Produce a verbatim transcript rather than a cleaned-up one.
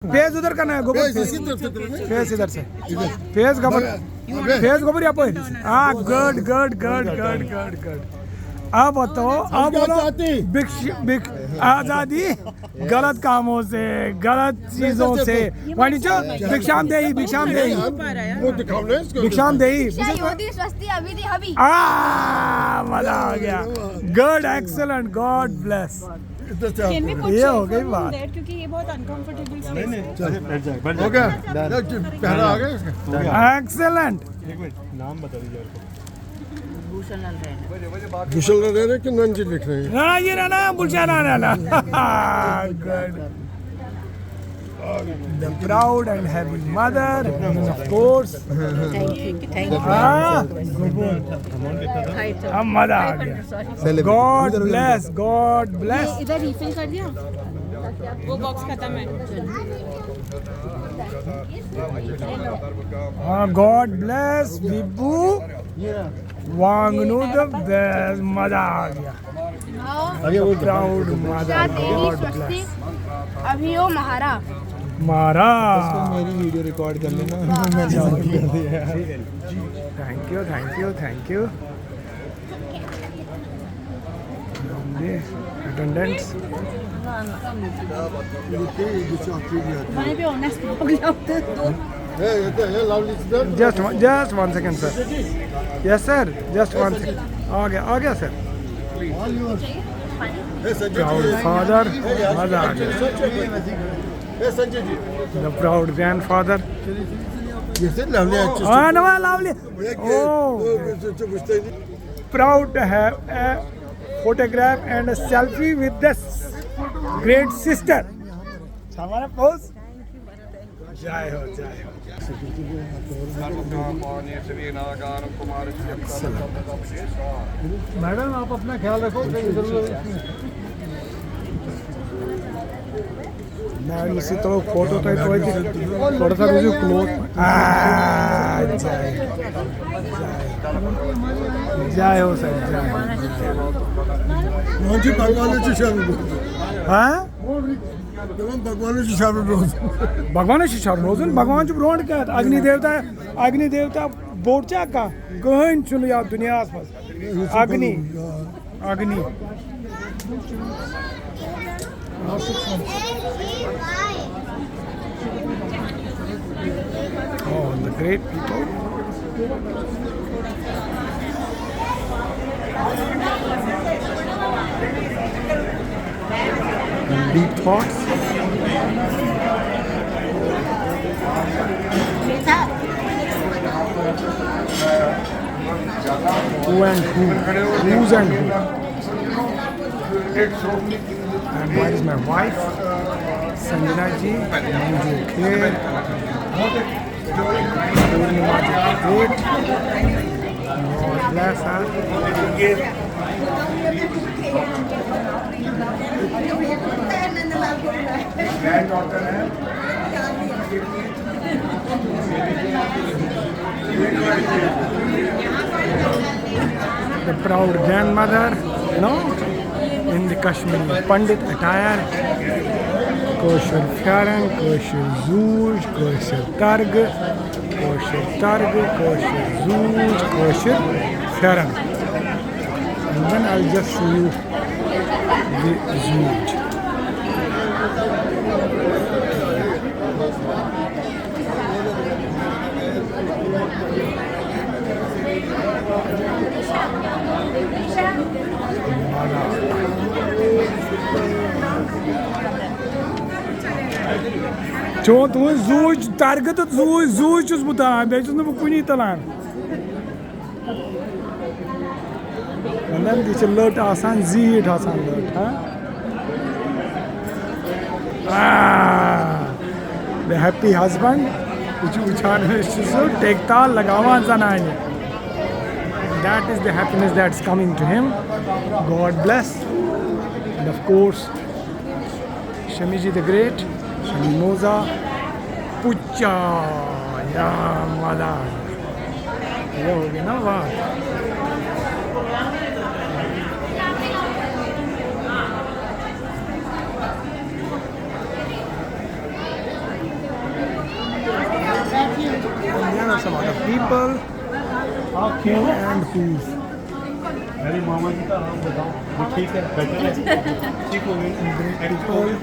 Face उधर करना है, गोबर। फेस इसी तरफ से करना है। फेस इधर से। फेस गोबर। अबे। फेस गोबर यहाँ पर। हाँ, good good good good good good. अब बताओ, अब क्या बोलो। चाहती? भिक्ष- भिक्ष- आजादी गलत कामों से, गलत चीजों से। वहीं जो भिक्षाम देही, भिक्षाम देही। वो दिखाओ ना इसको। भिक्षाम देही। स्वस्ति अभी थी अभी। आ, मजा आ गया। Good, excellent, God bless. इधर से आप Can we put ये हो गई बात। There, क्योंकि ये बहुत अनकंफर्टेबल स्पेस है। चलो। बैठ जाए, बैठ जाए। हो गया? Done। पहला आ गया इसका? एक्सेलेंट। एक मिनट, नाम बता दीजिए आपको। भूषण लाल रैना। भूषण लाल रैना कि नंजी लिख रहे हैं? रणजी रैना, भूषण लाल Raina. Good. The proud and happy mother, and of course. Thank you, thank you। हाँ। अब मजा आ गया। God bless, God bless। इधर रिफिल कर दिया। वो बॉक्स खत्म है। हाँ, God bless Vibhu Wangnoo. The best, मजा आ गया। अभी वो प्राउड मजा। God bless। अभी वो महारा। महारा। मेरी वीडियो रिकॉर्ड कर लेना। मैंने ऑलरेडी कर दिया। Thank you, thank you, thank you। Attendants. Just one, just one second, sir. Yes, sir. Just one second. आ गया, आ गया, सर। Proud father. मजा आ गया। The proud grandfather. ये से लवली अच्छे से। हाँ, ना, लवली। ये, ये, Oh. ये, ये, ये, ये, Proud to have a photograph and a selfie with the great sister. हमारा पोज। जय हो, जय हो। मैडम, आप अपना ख्याल रखो, कहीं जरूरत नहीं। मैं इसी तरह फोटो तो, तो थोड़ा सा मुझे क्लोज। आ, जय। जय हो सर, जय हो। मोहन जी, भगवान जी शरण। हाँ? भगवान जी शरण रोज। भगवान जी शरण रोज, भगवान जी ब्रोंड क्या? अग्नि देवता, अग्नि देवता बोर्ड क्या का? कहीं सुन यार दुनिया आसपास। अग्नि। Agni. Oh, the great people. Deep thoughts. Who and who? Who's and who? And where is my wife? Sanjana ji, Manju Kher, Purnima ji, great. God bless her. The proud grandmother, you know, in the Kashmiri Pandit attire. کٲشُر پھٮ۪رن، کٲشُر زوٗج، کٲشُر درگہٕ، کٲشُر درگہٕ، کٲشُر زوٗج، کٲشُر پھٮ۪رن۔ And then I'll just show you the زوٗج. چون تُہُنٛد زوٗج درگہٕ تہٕ زوٗج، زوٗج چھُس بہٕ تُلان، بیٚیہِ چھُس نہٕ بہٕ کُنی تُلان۔ ونان، یہِ چھِ لٔٹ آسان، زیٖٹھ آسان لٔٹ، ہاں؟ آ، the happy husband، یہِ چھُ وٕچھان، أسۍ چھِ سُہ ٹیٚکۍ تال لگاوان زنانہِ۔ That is the happiness that's coming to him. God bless. And of course, Shami ji the Great, Shami Moza, Pucha, ya mala. Ye ho gayi na baat. Some other people. Who and who? अरे मामा जी का हाथ बताओ, वो ठीक है, better है। ठीक हो गई, एक्ट हो गई।